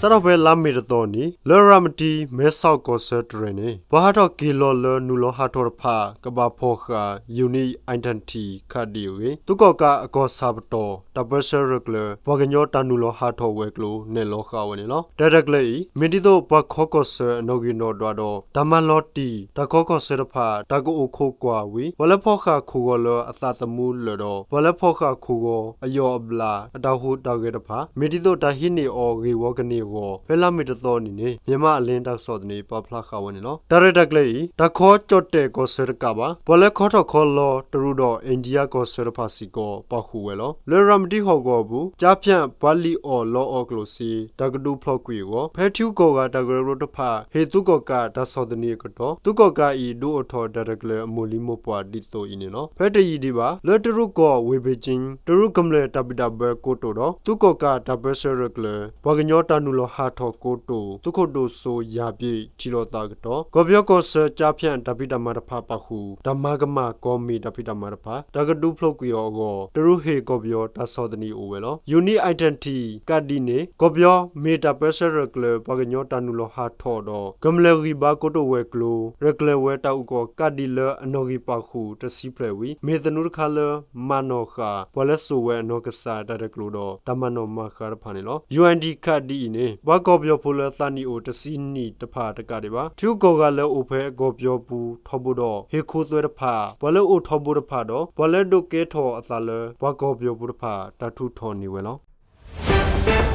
စးထီၣ်ဖဲလါမ့ၤတသီအနံၤ လၢရၤမတံ မဲဆီးကီၢ်ဆၢတြဲၤန့ၣ် ပှၤဟးထီၣ်က့ၤလီၤလၢနုာ်လီၤဟးထီၣ်တဖၣ် ကဘၣ်ဖီၣ်ဃာ် Unique Identity ခးဒံၣ်အဂ့ၢ် သုးကီၣ်ကးအကီၢ်ဆၣ်ပတီၢ် တၢ်ပၢဆှၢရဲၣ်ကျဲၤ ပှၤကညီတၢ်နုာ်လီၤဟးထီၣ်ဝဲၤကျိၤ နဲၣ်လီၤဃာ်ဝဲန့ၣ်လီၤ. တၢ်ရဲၣ်တၢ်ကျဲၤအံၤ မ့ၢ်ဒ်သိးပှၤခီကီၢ်ဆၢအနီၣ်ဂံၢ်နီၣ်ဒွးဒီး တၢ်မၤလီၤတံၢ် တၢ်ခီကီၢ်ဆၢတဖၣ် တၢ်ကအိၣ်ခိးကွၢ်ဝံၤ ပှၤလၢဖီၣ်ဃာ်ခိၣ်ဂီၤလၢအသးသမူလၢာ်ဒီး ပှၤလၢဖီၣ်ဃာ်ခိၣ်ဂီၤအယီၢ်အဘျး အတၢ်ဟူးတၢ်ဂဲၤတဖၣ် မ့ၢ်ဒ်သိးတၢ်ဟံးန့ၢ်အီၤဂ့ၢ်ဝီကန့ၢ်အဂီၢ် ဖဲလါမ့ၤတသီအနံၤန့ၣ် Myanmar Alin တၢ်ကစီၣ်သန့ ပာ်ဖျါဃာ်ဝဲန့ၣ်လီၤ. တၢ်ရဲၣ်တၢ်ကျဲၤအံၤ တၢ်ခီကၠီၣ်တဲၣ်ကီၢ်ဆၢတကးဘၣ် ပှၤလၢခီထီၣ်ခီလီၤတရူးဒီး အ့ၣ်ဒံယါကီၢ်ဆၢတဖၣ်စ့ၢ်ကီး ပာ်ဃုာ်ဝဲလီၤ. လၢရၤမတံဟီၣ်ကဝီၤအပူၤ ကၠါဖၠးပှၤလံၣ်အီၣ်လီအီၣ်ကျိၣ်စ့ တၢ်ကဒုးဖျိးကွံာ်အဂီၢ် ဖဲထံဂုၤကီၢ်ဂၤတၢ်ကရၢကရိတဖၣ် ဟ့ၣ်သုးကီၣ်ကးတၢ်ဆီၣ်သနံးအကတီၢ် သုးကီၣ်ကးအံၤ ဒုးအိၣ်ထီၣ်တၢ်ရဲၣ်တၢ်ကျဲၤအမိၢ်လံၤမိၢ်ပှၢ်ဒ်သိးအံၤန့ၣ်လီၤ. ဖဲတယံာ်ဒံးဘၣ် လၢတရူးကီၢ်ဝ့ၢ်ဘ့ၣ်ကၠ့ တရူးကမျၢၢ်တၢ်ဘံၣ်တၢ်ဘၢကိတိာ်ဒီး သုးကီၣ်ကးတၢ်ပၢဆှၢရဲၣ်ကျဲၤ ပှၤကညီတၢ်နုာ်လီၤဟးထီၣ်ကိတိာ် သုးခိၣ်ဒိၣ်စိယၤဘ့ၣ် ထံၣ်လိာ်သးအကတီၢ် ကီၢ်ပယီၤကီၢ်ဆၢ ကၠါဖၠးတၢ်ဖံးတၢ်မၤတဖၣ်ပာ်ဃုာ် တၢ်မၤကမၣ်ကီၢ်မ့ၢ်တၢ်ဖံးတၢ်မၤတဖၣ် တၢ်ကဒုးဖျိးကွံာ်အီၤအဂီၢ် တရူးဟ့ၣ်ကီၢ်ပယီၤတၢ်ဆီၣ်သနံးအိၣ်ဝဲလီၤ. Unique Identity ကးဒံၣ်န့ၣ် ကီၢ်ပယီၤမ့ၢ်တၢ်ပၢဆှၢရဲၣ်ကျဲၤ ပှၤကညီတၢ်နုာ်လီၤဟးထီၣ်ဒီး ကမျၢၢ်ဂံၢ်ဘါကိတိာ်ဝဲၤကျိၤ ရဲၣ်ကျဲၤဝဲတၢ်အုၣ်ကီၤကးဒံၣ်လၢအနီၣ်ဂံၢ်ပာ်ဃုာ်တဆံဖျၢၣ်ဝံၤ မ့ၢ်သနူတခါလၢ မၤနီၣ်ဃာ် ပှၤလၢစိာ်ဝဲအနီၢ်ကစၢ်တၢ်ရဲၣ်ကျဲၤဒီး တၢ်မၤနီၣ်မၤဃါတဖၣ်န့ၣ်လီၤ. Unique Identity ကးဒံၣ်အံၤန့ၣ် ပှၤကီၢ်ပယီၤဖိလၢသးနံၣ်အိၣ်တဆံနံၣ်တဖၣ်တကးဒံးဘၣ် ထံဂုၤကီၢ်ဂၤလၢအိၣ်ဖဲကီၢ်ပယီၤပူၤထီဘိဒီး ဟ့ၣ်ခိသွဲတဖၣ် ပှၤလၢအိၣ်ထီဘိတဖၣ်ဒီး ပှၤလၢဒုးကဲထီၣ်အသးလၢ ပှၤကီၢ်ပယီၤဖိတဖၣ် တၢ်ထုးထီၣ်န့ၢ်ဝဲလီၤ.